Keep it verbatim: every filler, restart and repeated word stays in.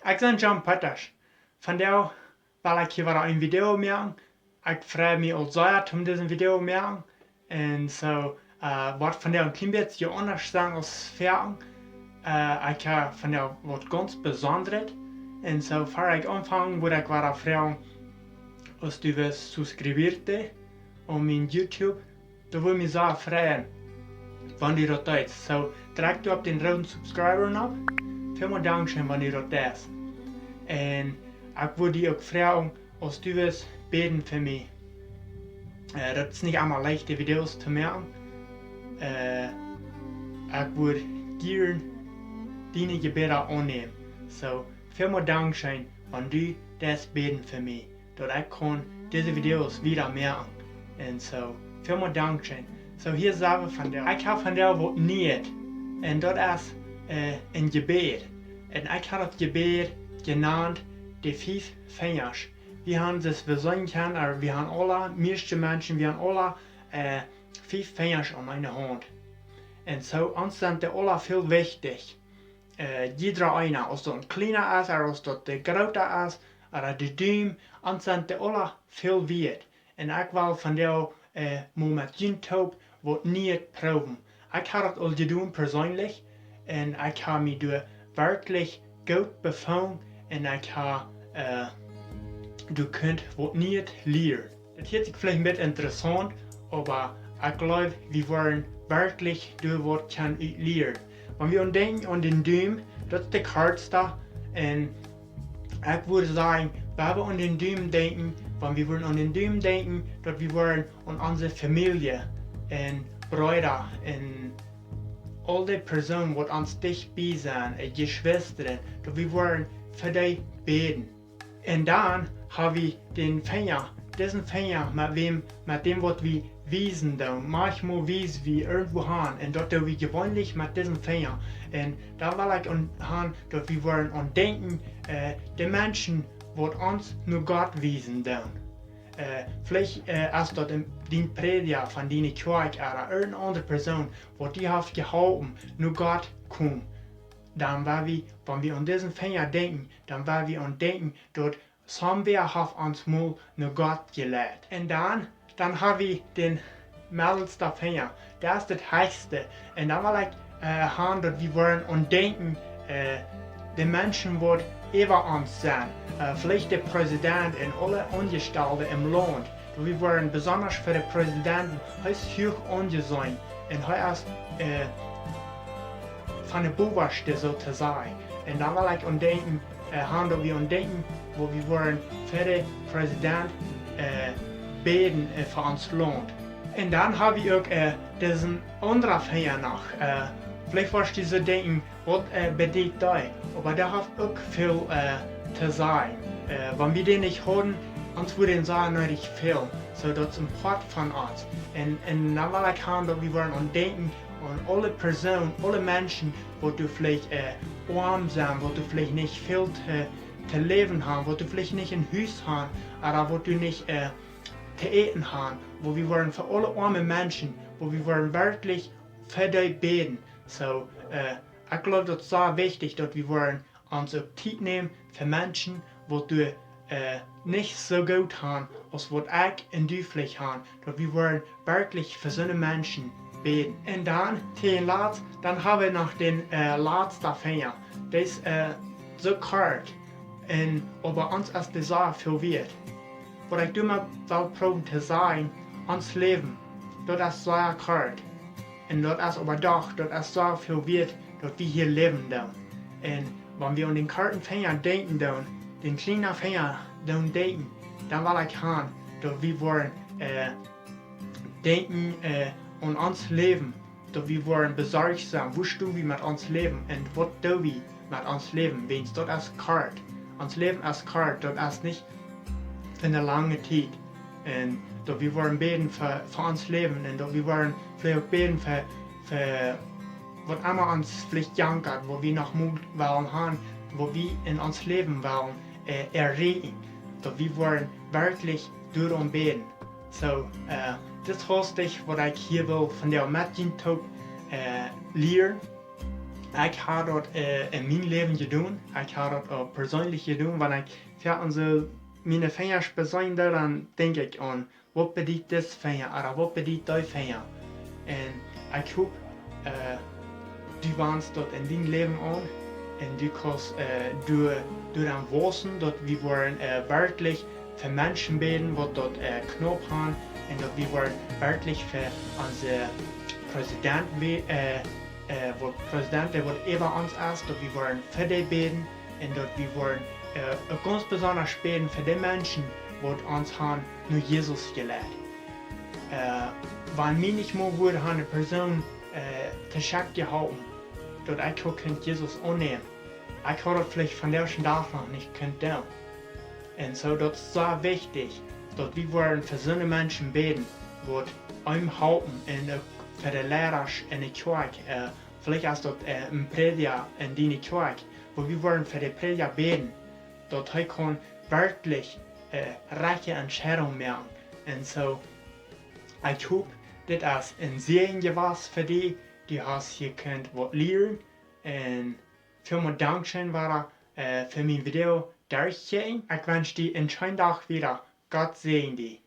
Ekj sie John Pettasch. Vondoag well ekj hia wada een Video moaken. Ekj frei mie aul sea om disen Video moaken. Un soo, äh, woat vondoag een kjlien bät aundasch sennen aus verut. Äh, ekj hab vondoag waut gaunz Besondret. Un soo, ver ekj aunfang, wudd ekj wada froagen, aus du west suscribirte aun mien YouTube, dan wudd mie sea freien, wan du daut deist. Soo, drekj du opp dän rooden Subscribe-Knoop. Välmol Dankscheen, wan du daut deist. Un ekj wudd die uk froagen, aus du west bäden fa mie. Äh, daut es nich emma leicht, dee Videos to moaken. Äh, ekj wudd jieren diene Jebäda aunnämen. Soo, välmol Dankscheen, wan du deist bäden fa mie, daut ekj kaun dise Videos wieda moaken. Un soo, välmol Dankscheen. Soo, hia sent wie vondoag. Ekj hab vondoag waut Nieet. Un daut es, äh, een Jebäd. Un ekj hab daut Jebäd jenant de fief Finjasch. Wie haben daut, wie sent kjeene, oba wie haben aule, mieeschte Menschen, wie haben aule, äh, fief Finjasch aun eene Haunt. Un soo, ons sent dee aule väl wichtich. Äh, jieda eena, aus daut een kjliena es, ooda aus daut de groota es, ooda de Dum, ons sent dee aule väl wieet. Un ekj well vondoag, äh, mol met junt toop waut Nieet proowen. Ekj hab daut aul jedonen perseenlich. Un ekj hab mie doa werkjlich goot befungen. Un ekj hab, äh, doa kunt waut Nieet lieren. Daut hieet sikj veleicht een bät interessaunt, oba ekj jleew, wie woaren werkjlich doa waut kjennen ut lieren. Wan wie aun denkjen aun dän Dum, daut es de kortsta. Un ekj wudd sajen, wan wie aun dän Dum denkjen, wan wie wudden aun dän Dum denkjen, daut wie woaren aun onse Famielje un Breeda un aul dee Persoonen waut ons dicht bie sent, äh, Jeschwista, daut wie woaren fa dee bäden. Un dan hab wie dän Finja, disen Finja, met wäm, met däm waut wie wiesen doonen. Maunchmol wies wie irjentwua han, un daut doo wie jeweenlich met disen Finja. Un dan well ekj aun, han, daut wie woaren aun denkjen, äh, de Menschen waut ons no Gott wiesen doonen. Äh, veleicht, äh, es daut een, dien Prädja von diene Kjoakj, ooda irjent eene aundre Persoon, waut die haft jeholpen no Gott komen. Dan woa wie, wan wie aun disen Finja denkjen, dan woa wie aun denkjen, daut somewäa haft ons mol no Gott jeleit. Un dan, dan hab wie dän meddelsta Finja. Daut es daut hechste. Un dan well ekj, äh, han, daut wie woaren aun denkjen, äh, de Menschen waut äwa ons sent. Äh, veleicht de Präsident un aule Aunjestalde em Launt. Daut wie woaren besonda fa dän Präsident, hee es huach aunjeseenen. Un hee es, äh, von de bowaschte, soo to sajen. Un dan well ekj aun denkjen, äh, han, daut wie aun denkjen, woo wie woaren fa dän Präsident, äh, bäden, äh, fa ons Launt. Un dan hab wie uk, äh, disen aundren Finja noch. Äh, veleicht woascht du soo denkjen, waut, äh, bediet dee? Oba dee haft uk väl, äh, to sajen. Äh, wan wie dän nich hauden, ons wudd dee sea needich fälen. Soo, daut es een Poat von ons. Un, un dan well ekj han, daut wie woaren aun denkjen, aun aule Persoonen, aule Menschen, waut doa veleicht, äh, oam sent, waut doa veleicht nich väl to, to läwen han, waut doa veleicht nich een Hus han, ooda waut doa nich, äh, to äten han, woo wie woaren fa aule oame Menschen, woo wie woaren werkjlich fa dee bäden. Soo, äh, ekj jleew, daut es sea wichtich, daut wie woaren ons uk Tiet nämen fa Menschen, waut doa, äh, nich soo goot han, aus waut ekj un du veleicht han, daut wie woaren werkjlich fa soone Menschen bäden. Un dan, to latst, dan hab wie noch dän, äh, latsten Finja. Dee es, äh, soo kort. Un oba ons es dee sea väl wieet. Waut ekj doamet well proowen to sajen, ons Läwen, daut es sea kort. Un daut es oba doch, daut es sea väl wieet, daut wie hia läwen doonen. Un wan wie aun dän korten Finja denkjen doonen, dän kjlienen Finja doonen denkjen, dan well ekj han, daut wie woaren, äh, denkjen, äh, aun ons Läwen, daut wie woaren besorcht sennen, woo stonen wie met ons Läwen un waut doo wie met ons Läwen, wiels daut es kort. Ons Läwen es kort, daut es nich fa eene lange Tiet. Un daut wie woaren bäden fa, fa ons Läwen un daut wie woaren veleicht uk bäden fa, fa waut emma ons veleicht jankat, waut wie noch mol wellen han, waut wie en ons Läwen wellen, äh, erreichen. Daut wie woaren werkjlich doarom bäden. Soo, äh, dit es haustich waut ekj hia well vondoag met junt toop, äh, lieren. Ekj ha daut en mien Läwen jedonen. Ekj ha daut uk perseenlich jedonen, wan ekj fa onse miene Finjasch beseenen doo, dan denkj ekj aun, waut bediet dis Finja, ooda waut bediet dee Finja. Un ekj hop, du wanst daut en dien Läwen aun, un du kaust doaraun wausen, daut wie woaren werkjlich fa Menschen bäden, waut daut knaup han, un daut wie woaren werkjlich fa onse President, waut President, dee waut äwa ons es, daut wie woaren fa dee bäden, un daut wie woaren uk gaunz besondasch bäden fa de Menschen, waut ons han no Jesus jeleit. Wan mie nich mol wudd han ne Persoon to schekj jeholpen, daut ekj haud kunt Jesus aunnämen, ekj haud daut veleicht vondoag dän Dach noch nich kunt doonen. Un soo, daut es sea wichtich, daut wie woaren fa soone Menschen bäden, waut eenem halpen, un uk fa de Leidasch en de Kjoakj, veleicht es daut en Prädja en diene Kjoakj, wua wie woaren fa de Prädja bäden, daut hee kaun werkjlich rajchte Entscheidungen moaken. Un soo, ekj hop, dit es en Säajen jewast fa die, du hast hia kunt waut lieren, un välmol dankscheen wada fa mien Video derchkjikjen. Ekj wensch die en scheenen Dach wieda. Gott säajen die.